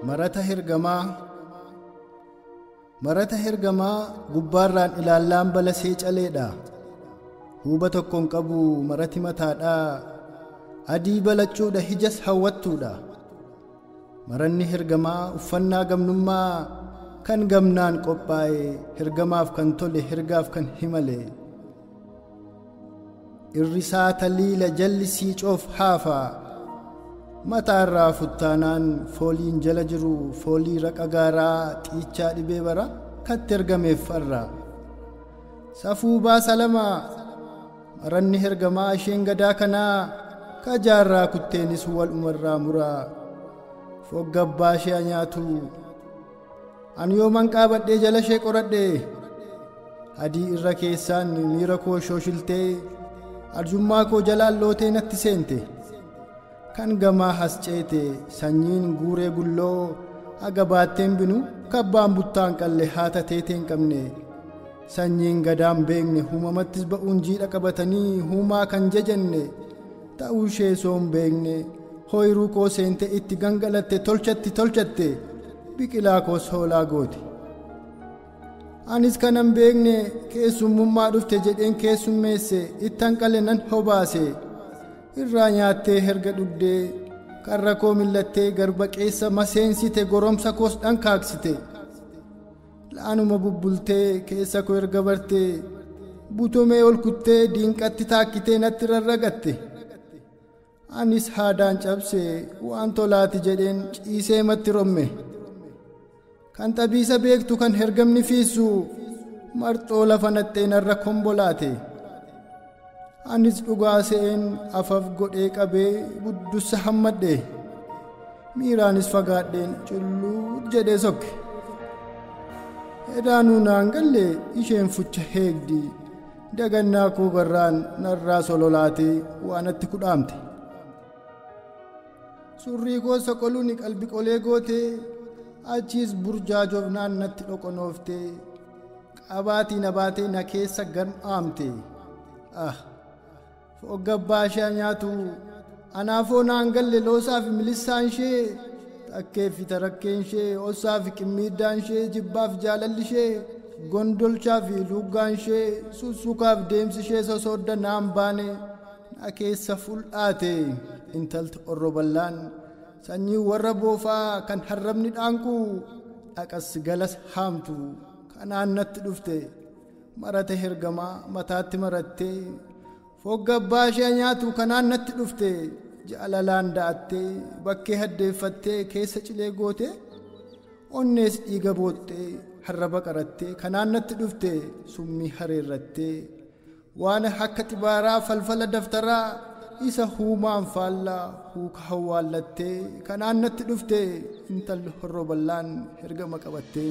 Marata hergamaa. Marata hergamaa gubbaarraan ilaallaan balasee caleedha. Huuba tokkoon qabu marati mataadhaa. Adii balachuudha hijas hawwattuudha. Maranni hergamaa uffannaa gamnummaa kan gamnaan qophaa'e hergamaaf kan tole hergaaf kan himale. Irrisaa taliila jalli siicoof haafa. Mataarraa futtaanaan fooliin jala jiru foolii raqa gaaraa xiichaa dhibee bara katti ergameef farra. Safuu baasa lama maranni hergamaa isheen gadaa kanaa kajaarraa kutteenis wal umarraa muraa. Foggabbaa ishee nyaatu. Ani yooman qaabadhee jala ishee qoradhe adii irra keessaan miira koo shooshiltee arjummaa koo jalaan lootee natti seente. Kan gamaa has ceete sanyiin guuree gulloo haga baatteen binu kabbaan buttaan qalle haata teetee hin qabne. Sanyiin gadaan beekne uumamattis ba'uun jiidha qabatanii huumaa kan jajanne ta'uu ishee soon beekne. Hoyruu koo seente itti gangalatte tolchatti tolchatte biqilaa koos hoolaa goote. Anis kanan beekne keessummummaa dhufte jedheen keessummeesse ittan qale nan hobaase. Irraa nyaattee herga dhugdee karra koo millattee garba qeessa maseensite goromsa koos dhankaaksite. La'anuma bubbultee keessa koo erga bartee butumee ol kuttee diinqatti taakkitee natti rarragatte. Anis haadaan cabse waan tolaati jedheen ciisee matti romme. Kan xabiisa beektu kan hergamni fiisu marxoo lafa naxxee narra kombolaate. Anis dhugaa se'een afaf godhee qabee buddussa hammadhe. Miiraanis fagaadheen culluu jedhee sokke. Edaanuu naan galle isheen fucha heegdi. Dagannaa koo garraan narraa sololaatee waan natti kudhaamte. Surrii koo soqoluun qalbi qolee gootee achiis burjaajofnaan natti dhoqonooftee qabaatii na baatee na keessa garmaamte. Ah, foggabbaa ishee nyaatu anaafoo naan galle loosaa fi milissaan ishee takkee fi tarakkeen ishee ossaa fi qimmiiddaan ishee jibbaa fi jaalalli ishee gondolchaa fi luuggaan ishee sussukaaf deemsi ishee sosoodda naan baane na keessa ful'aate. Intalti orroballaan sanyii warra boofaa kan harrabni dhaanqu dhaqas galas haamtu kanaan natti dhufte. Marata hergamaa mataatti marattee foggabbaa ishee nyaatu kanaan natti dhufte. Jaalalaan da'attee bakkee haddeeffattee keessa cilee goote onnees dhiiga booxxee harraba qarattee kanaan natti dhufte. Summii hareerrattee waan akka xibaaraa falfala daftaraa isa huumaan faallaa huuka hawwaallattee kanaan natti dhufte. Intalli horroballaan hergama qabattee.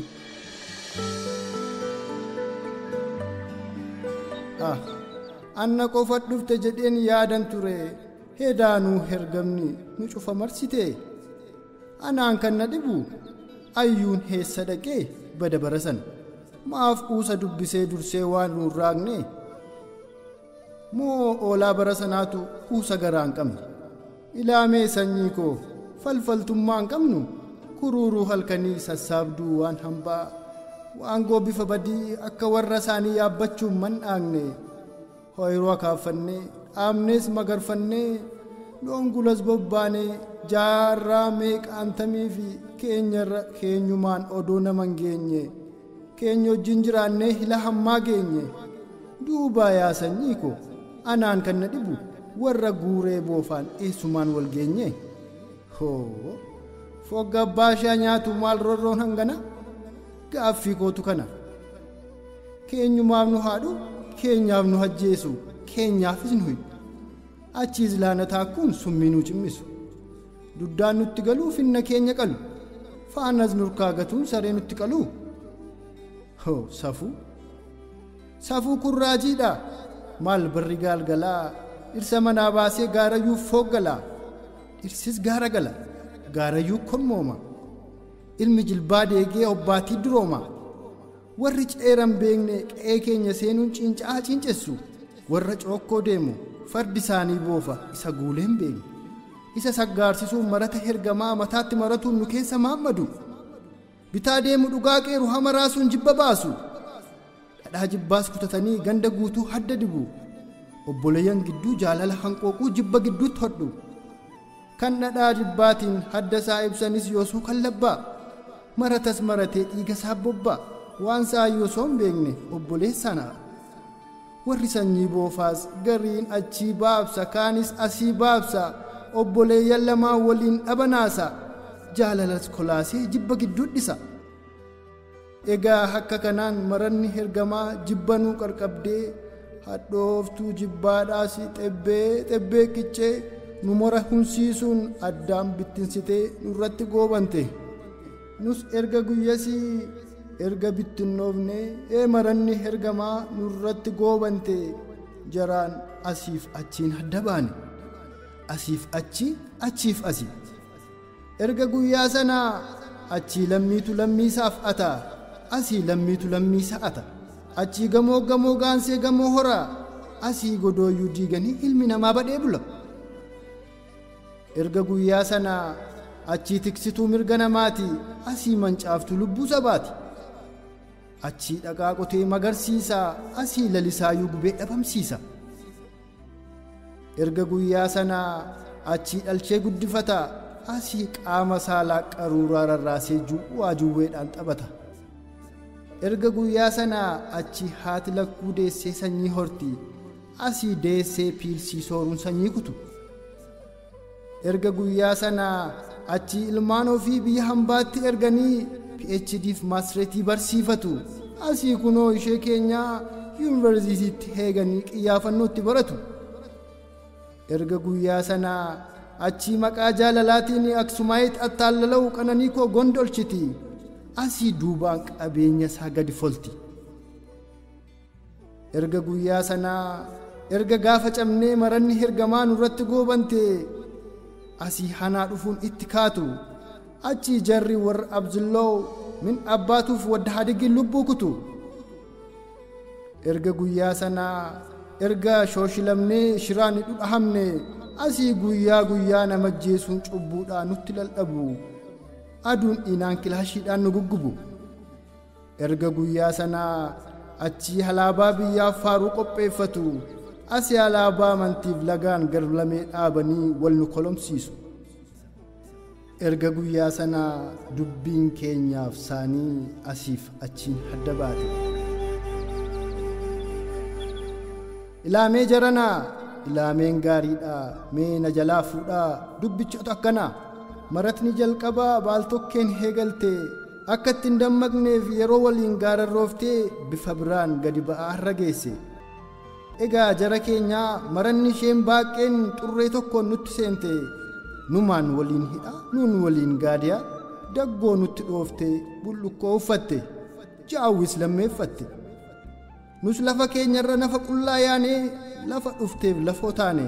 Ah, anna qofa dhufte jedheen yaadan ture hedaanuu hergamni nu cufa marsite. Anaan kan na dhibu ayyuun heessa dhaqee bada barasan maaf kuusa dubbisee dursee waan nuun raaqne. Moo oolaa bara sanaatu kuusa garaa hin qabne. Ilaamee sanyii koo falfaltummaa hin qabnu kuruuruu halkanii sassaabduu waan hambaa waangoo bifa badii akka warra isaanii yaabbachuun mandhaaqne. Hoyruu akaaffannee dhaabnees magarfannee loongulas bobbaanee jaarraa meeqaantamii fi keenyarra keenyumaan odoo nama hin geenye keenya wajjin jiraannee hila hammaa geenye. Duubaa yaa sanyii koo anaan kan na dhibu warra guuree boofaan eessumaan wal geenye. Hoo, foggabbaa ishee nyaatu maal rorroon hangana gaaffii kootu kana. Keenyumaaf nu haadhu keenyaaf nu ajjeesu keenyaafis nu hidhu. Achiis laana taakkuun summii nu cimmisu. Duddaan nutti galuu finna keenya qalu. Faanas nurkaa gatuun saree nutti qalu. Hoo, safuu safuu kurraajiidha. Maal barri gaalgalaa dhirsa manaa baasee gaarayyuu fooggalaa. Dhirsis gaara gala gaarayyuu kormooma. Ilmi jilbaa deegee obbaatii durooma. Warri ceeran beekne qe'ee keenya seenuun cincaa cincessu. Warra cookkoo deemu fardi isaanii boofa isa guuleen beekne. Isa saggaarsisuun marata hergamaa mataatti maratuun nu keessa maammadu. Bitaa deemu dhugaa qeeru hama raasuun jibba baasu. Dhadhaa jibbaas kutatanii ganda guutuu hadda dibu. Obboleeyyan gidduu jaalala hanqooquu jibba gidduutti hodhu. Kan dhadhaa jibbaatiin hadda isaa ibsanis yoosuu kan labbaa. Maratas maratee dhiiga isaa bobbaa. Waan isaa yoosoo hin beekne obboleessana. Warri sanyii boofaas gariin achii baabsa kaanis asii baabsa. Obboleeyyan lamaan waliin dhabanaasa. Jaalalas kolaasee jibba gidduu dhisa. Egaa akka kanaan maranni hergamaa jibbanuu qarqabdee hadhooftuu jibbaadhaas xebbee xebbee qiccee nu mora hunsiisuun addaan bittinsitee nurratti goobante. Nus erga guyyasii erga bittinnoofnee maranni hergamaa nurratti goobante jaraan asiif achiin hadda baane. Asiif achi achiif asi. Erga guyyaa sanaa achii lammiitu lammiisaaf ata. Asii lammiitu lammiisa ata. Achii gamoo gamoo gaansee gamoo horaa. Asii godooyyuu diiganii ilmi namaa badhee bula. Erga guyyaa sanaa achii tiksituu mirga namaati. Asii mancaaftuu lubbuu sabaati. Achii dhaqaa qotee magarsiisa. Asii lalisaayyuu gubee dhabamsiisa. Erga guyyaa sanaa achii dhalchee guddifata. Asii qaama saalaa qaruuraa rarraasee juwwaa juwweedhaan taphata. Erga guyyaa sanaa achii haati lakkuu deessee sanyii horti. Asii deessee piilsii sooruun sanyii kutu. Erga guyyaa sanaa achii ilmaan ofii biyya hambaatti erganii PhD fi maastireetii barsiifatu. Asii kunoo ishee keenyaa yuunivarsiitiitti heeganii qiyyaafannootti baratu. Erga guyyaa sanaa achii maqaa jaalalaatiin Aksumaayit attaallalau qananii koo gondolchiti. Asii duubaan qabeenya isaa gadi folti. Erga guyyaa sanaa erga gaafa cabnee maranni hergamaa nurratti goobante asii hanaa dhufuun itti kaatu. Achii jarri warra Abzulloo min abbaatuuf wadda hadigiin lubbuu kutu. Erga guyyaa sanaa erga shooshilamnee shiraan dhudhahamne asii guyyaa guyyaa nama jeesuun cubbuudhaan nutti laldhabu. Aduun inaan kilaashiidhaan nu guggubu. Erga guyyaa sanaa achii alaabaa biyyaaf faaruu qopheeffatu. Asii alaabaa amantiif lagaan garlamee dhaabanii wal nu kolomsiisu. Erga guyyaa sanaa dubbiin keenyaaf saanii asiif achiin hadda baate. Ilaamee jaranaa, ilaameen gaariidha, mee na jalaa fuudhaa, dubbichoota akkanaa. Maratni jalqabaa baaltokkeen heegalte akka ittiin dammaqneef yeroo waliin gaararrooftee bifa biraan gadi ba'aa har'a geesse. Egaa jara keenyaa maranni isheen baaqeen xurree tokkoon nutti seente. Numaan waliin hidhaa, nuun waliin gaadiyaa, daggoo nutti dhooftee bullukkoo uffatte, jaawwis lammeeffatte. Nus lafa keenyarra nafa qullaa yaanee lafa dhufteef lafoo taane.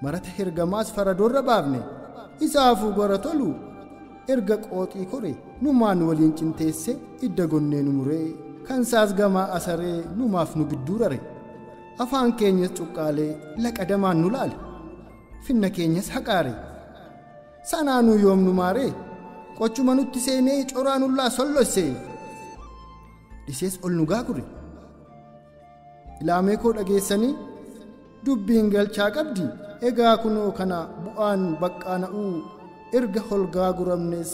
Marata hergamaas faradoorra baafne. Isaafuu gora tolu erga qooxii kore numaan waliin cinteesse idda gonnee nu muree kan saas gamaa asaree numaaf nu gidduu rare. Afaan keenyas cuqqaalee laqadamaan nu laale. Finna keenyas haqaare. Sanaanuu yoom nu maaree qochuma nutti seenee coraa nullaa sollosse. Dhisees ol nu gaagure. Ilaamee koo dhageessanii dubbiin galchaa qabdi. Egaa kunoo kana bu'aan baqqaana'uu erga holgaa guramnes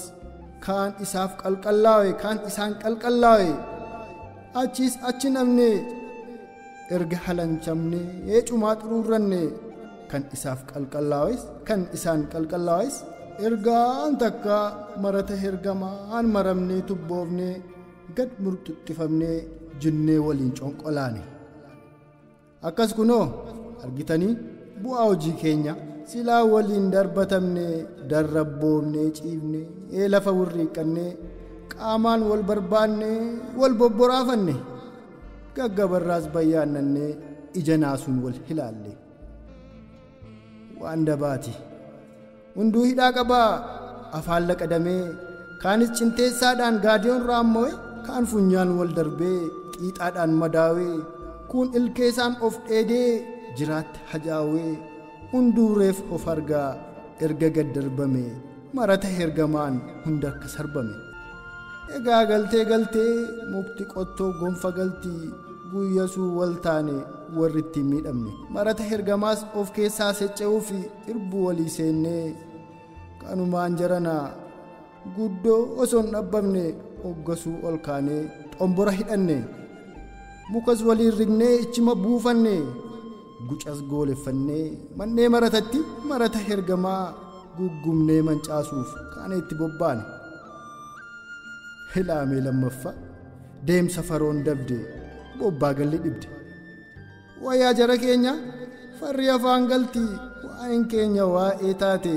kaan isaaf qalqallaawe kaan isaan qalqallaawe achiis achi namne erga halanchamne eecumaa xuruurranne kan isaaf qalqallaawes kan isaan qalqallaawes ergaan takka marata hergamaan maramnee tubboofne gad murxuxxifamnee jinnee waliin conqolaane. Akkas kunoo argitanii bu'aa hojii keenya silaa waliin darbatamne darrabboofne ciifne lafa wurriiqqanne qaamaan wal barbaanne wal bobboraafanne gaggabarraas bayyaannanne ija naasuun wal hilaalle. Waan dabaati hunduu hidhaa qabaa afaan laqadamee kaanis cinteessaadhaan gaadiyoon raammo'e kaan funyaan wal darbee xiixaadhaan madaawee kun ilkeessaan of dheedee jiraatti hajaawee hunduu reef of argaa erga gad darbame marata hergamaan hunda akka sarbame. Egaa galtee galtee mukti qottoo gonfa galtii guyyasuu wal taane warri itti miidhamne. Marata hergamaas of keessaa secca'uu fi irbuu walii seennee kanumaan jaranaa guddoo osoo hin dhabbamne hoggasuu ol kaanee xombora hidhanne. Mukas waliin rignee ichima buufanne gucas gooleffannee mannee maratatti marata hergamaa guggumnee mancaasuuf kaanee itti bobbaane. Hilaamee lammaffaa deemsa faroon dabde bobbaa galli dhibde. Wayyaa jara keenya farri afaan galtii waa'een keenya waa'ee taate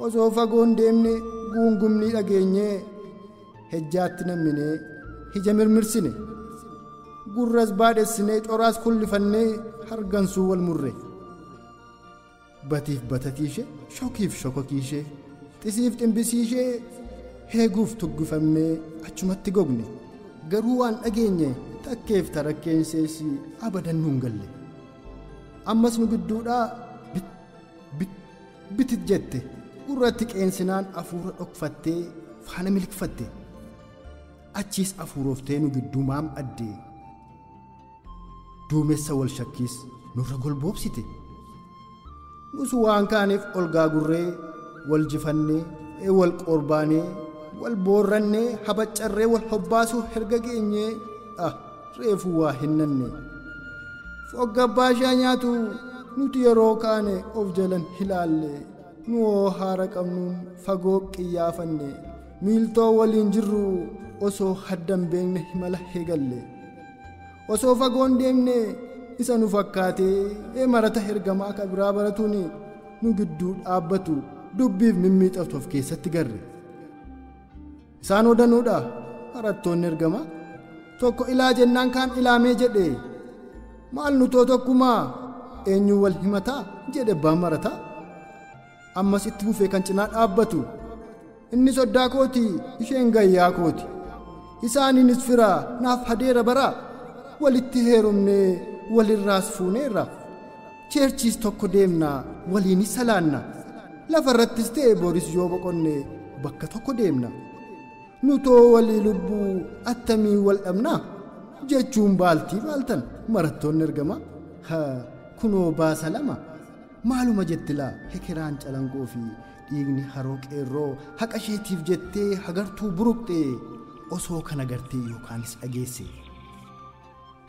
osoo fagoon deemne guungumnii dhageenyee hejjaatti namminee ija mirmirsine. Gurras baadessinee coraas kullifannee hargansuu wal murre. Batiif batatiishee shokiif shokokiishee xisiif ximbisiishee heeguuf tuggifamnee achumatti gogne. Garuu waan dhageenye takkeef tarakkeensees abadan nuun galle. Ammas nu gidduudhaa bit bit bitit jette gurratti qeensinaan afuura dhokfattee faana milikfatte. Achiis afuurooftee nu gidduu maam addee. Duumessa wal shakkiis nurra golboobsite. Nus waan kaaneef ol gaagurree wal jifannee wal qorbaanee wal boorrannee habaccarree wal hobbaasuu herga geenyee reefuu waa hinnanne. Foggabbaa ishaa nyaatu nuti yeroo kaane of jalan hilaalle nu hoo haara qabnuun fagoo qiyyaafanne miiltoo waliin jirru osoo haddan beekne himala heegalle. Osoo fagoon deemne isa nu fakkaatee marata hergamaa ka biraa baratuun nu gidduu dhaabbatu dubbiif mimmiixatu of keessatti garre. Isaan odanuudha barattoonni ergamaa tokko ilaa jennaan kaan ilaamee jedhe maal nutoo tokkumaa eenyu wal himataa jedhe abbaan marataa. Ammas itti fufee kan cinaa dhaabbatu inni soddaa kooti isheen gayyaa kooti isaaniinis firaa naaf hadeera baraa. Walitti heerumnee walirraas fuuneerra cheerchiis tokko deemna waliinis salaanna lafarrattis ta'e boris yoo boqonne bakka tokko deemna nutoo walii lubbuu attamii wal dhabnaa jechuun baaltii baaltan marattoonni ergamaa. Kunoo baasa lama maaluma jettilaa hekeraan calanqoo fi dhiigni haroo qeerroo haqa isheetiif jettee hagartuu buruqxe osoo kana gartee yookaanis dhageesse.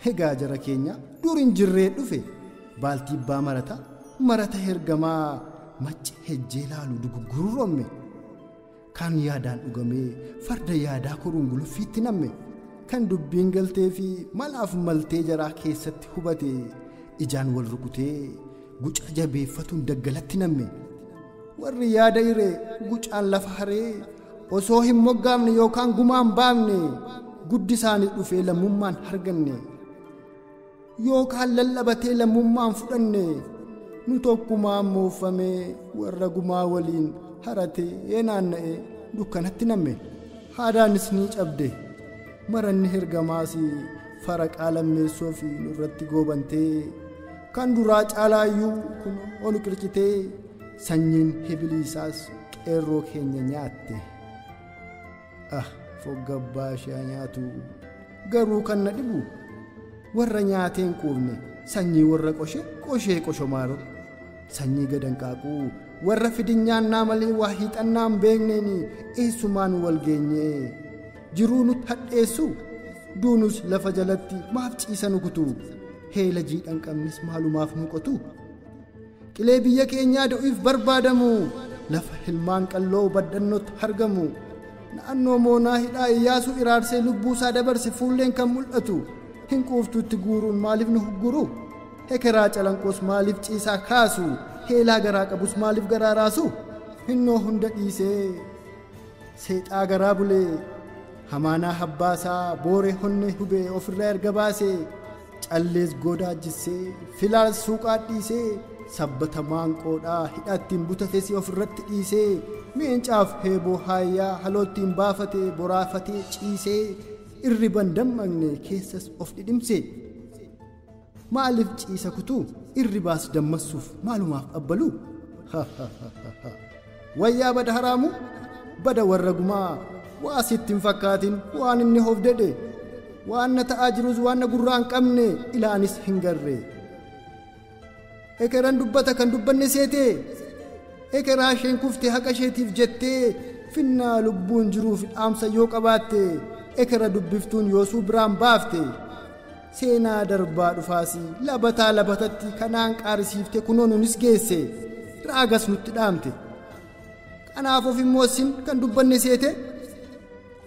Egaa jara keenya dur hin jirree dhufe baaltii abbaa marata marata hergamaa macci hejjee laalu dugugguruu romme kan yaadaan dhugamee farda yaadaa koruun guluffiitti namme kan dubbiin galtee fi malaaf maltee jaraa keessatti hubate ijaan wal rukutee guca jabeeffatuun daggalatti namme. Warri yaada hiree gucaan lafa haree osoo hin moggaamne yookaan gumaan baafne guddi isaanii dhufee lammummaan harganne. Yookaan lallabatee lammummaan fudhanne nu tokkumaan moofamee warra gumaa waliin haratee naanna'ee dukkanatti namme. Haadaanis ni cabde maranni hergamaas faraqaa lammeessoo fi nurratti goobantee kan duraa caalaayyuu kun ol qircitee sanyiin hibiliisaas qeerroo keenya nyaatte. Foggabbaa ishee nyaatu garuu kan na dhibu warra nyaatee hin quufne sanyii warra qoshee qoshee qoshomaaro sanyii gadanqaaquu warra fidinyaannaa malee waa hiixannaa hin beekneen eessumaan wal geenyee jiruu nutti hadheessu duunus lafa jalatti maaf ciisa nu kutu heela jiidhan qabnes maalumaaf nu qotu. Qilee biyya keenyaa do'iif barbaadamu lafa hilmaan qalloo baddannootti argamu naannoo moonaa hidhaa Iyyaasuu iraarsee lubbuusaa dabarse fuulleen kan mul'atu hin quuftutti guuruun maaliif nu hugguru hekeraa calanqoos maaliif ciisaa kaasu heelaa garaa qabus maaliif garaa raasu hinnoo hunda dhiisee seexaa garaa bulee hamaanaa habbaasaa booree honnee hubee ofirraa erga baasee callees godaajjisee filaas suuqaa dhiisee sabbata maanqoodhaa hidhaattiin butates ofirratti dhiisee meencaaf heeboo haayyaa haloottiin baafatee boraafatee ciisee irriban dammaqne keessas of dhidhimse. Maaliif ciisa kutuu irribaas dammassuuf maalumaaf abbaluu? Wayyaa bada haraamu bada warra gumaa waa sitti hin fakkaatin waan inni hoof dedhe waan na ta'aa jirus waan na gurraa hin qabne ilaanis hin garre. Ekeraan dubbata kan dubbanne seetee ekeraa isheen kufte haqa isheetiif jettee finnaa lubbuun jiruuf dhaamsa yoo qabaatte ekera dubbiftuun yoosuu biraan baafte seenaa darbaa dhufaasi labataa labatatti kanaan qaarisiifte kunoo nunis geesse raagas nutti dhaamte. Kanaaf of immoo isin kan dubbanne seete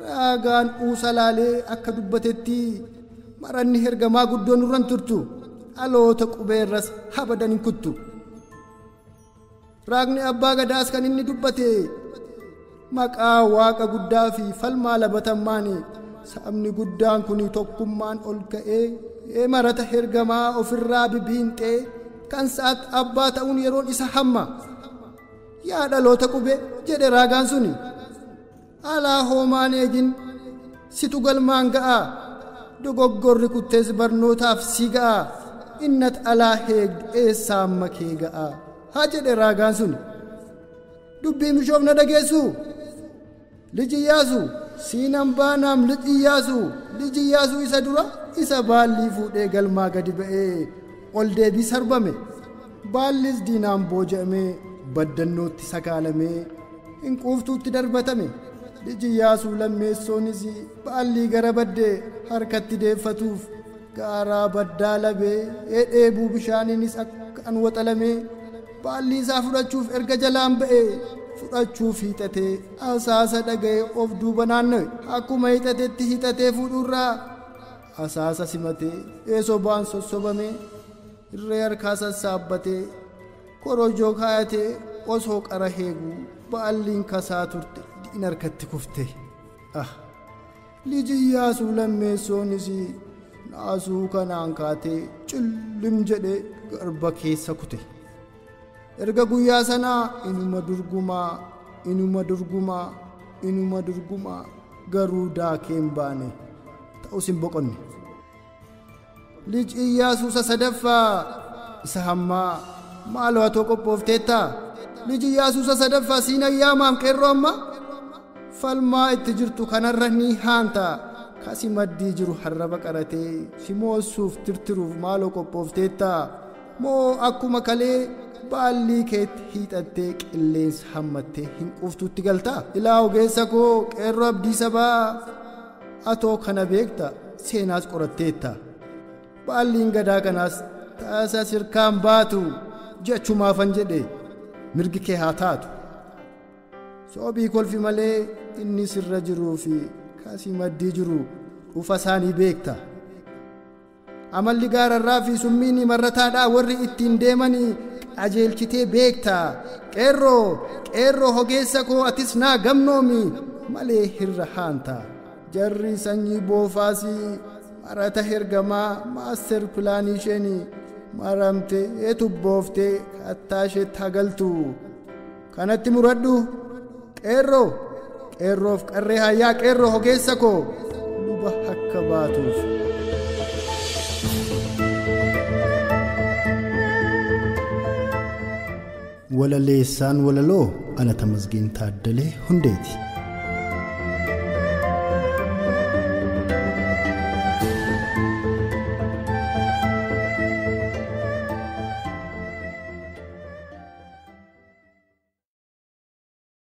raagaan uusa laalee akka dubbatetti maranni hergamaa guddoo nurran turtu dhaloota qubeerras habadan hin kuttu. Raagni abbaa gadaas kan inni dubbate maqaa waaqa guddaa fi falmaa labatammaani sabni guddaan kun tokkummaan ol ka'ee marata hergamaa ofirraa bibiinxee kan sa'at abbaa ta'uun yeroon isa hamma. Yaa dhaloota qubee jedhe raagaan suni alaa hoomaan eegin situ galmaan ga'a dogoggorri kuttees barnootaaf si ga'a innat alaa heegdu eessaa amma kee ga'a haa jedhe raagaan suni. Dubbii mishoof na dhageessu liji Iyyaasu siinan baanaam liji Iyyaasu isa dura isa baallii fuudhee galmaa gadi ba'ee ol deebii sarbame baallis diinaan booji'amee baddannootti sakaalamee hin quuftuutti darbatame. Liji Iyyaasuu lammeessoonis baallii gara baddee harkatti deeffatuuf gaaraa baddaa labee dheebuu bishaaniinis akkaan waxalamee baallii isaa fudhachuuf erga jalaan ba'ee fudhachuuf hiixatee asaasa dhaga'ee of duuba naanna'e akkuma hiixatetti hiixatee fuudhuurraa asaasa simatee eesobaan sossobamee irree harkaa sassaabbatee korojoo kaayatee osoo qara heeguu baalliin kasaa turte diin harkatti kufte. Liji Iyyaasuu lammeessoonis naasuu kanaan kaatee cillim jedhee garba keessa kute. Erga guyyaa sanaa inuma durgumaa garuu daakee hin baane ta'us hin boqonne. Liji Iyyaasuu isa sadaffaa isa hammaa maaloo atoo qophoofteettaa? Liji Iyyaasuu isa sadaffaa siin ayyaamaam qeerroo amma falmaa itti jirtu kanarra ni haanta kasi maddii jiru harraba qaratee si moossuuf tirtiruuf maaloo qophoofteettaa? Moo akkuma kalee baallii keetti hiixattee qilleensa hammattee hin quuftuutti galtaa? Ilaa ogeessa koo qeerroo abdii sabaa atoo kana beekta seenaas qoratteetta. Baalliin gadaa kanaas taasa sirkaan baatu jechumaafan jedhe mirgi kee haa taatu. Soobii kolfi malee inni sirra jiruu fi kasi maddii jiru dhufa isaanii beekta. Amalli gaararraa fi summiin marrataadhaa warri ittiin deemanii qajeelchitee beekta. Qeerroo hogeessa koo atis naa gamnoomi malee hirra haanta. Jarri sanyii boofaasii marata hergamaa maaster pilaanii isheen maramtee tubbooftee kattaa isheetti hagaltu. Kanatti muradhu qeerroof qarree hayyaa qeerroo hogeessa koo luba akka baatuuf. Walaleessaan walaloo ana Tamasgeen Taaddalee Hundeeti.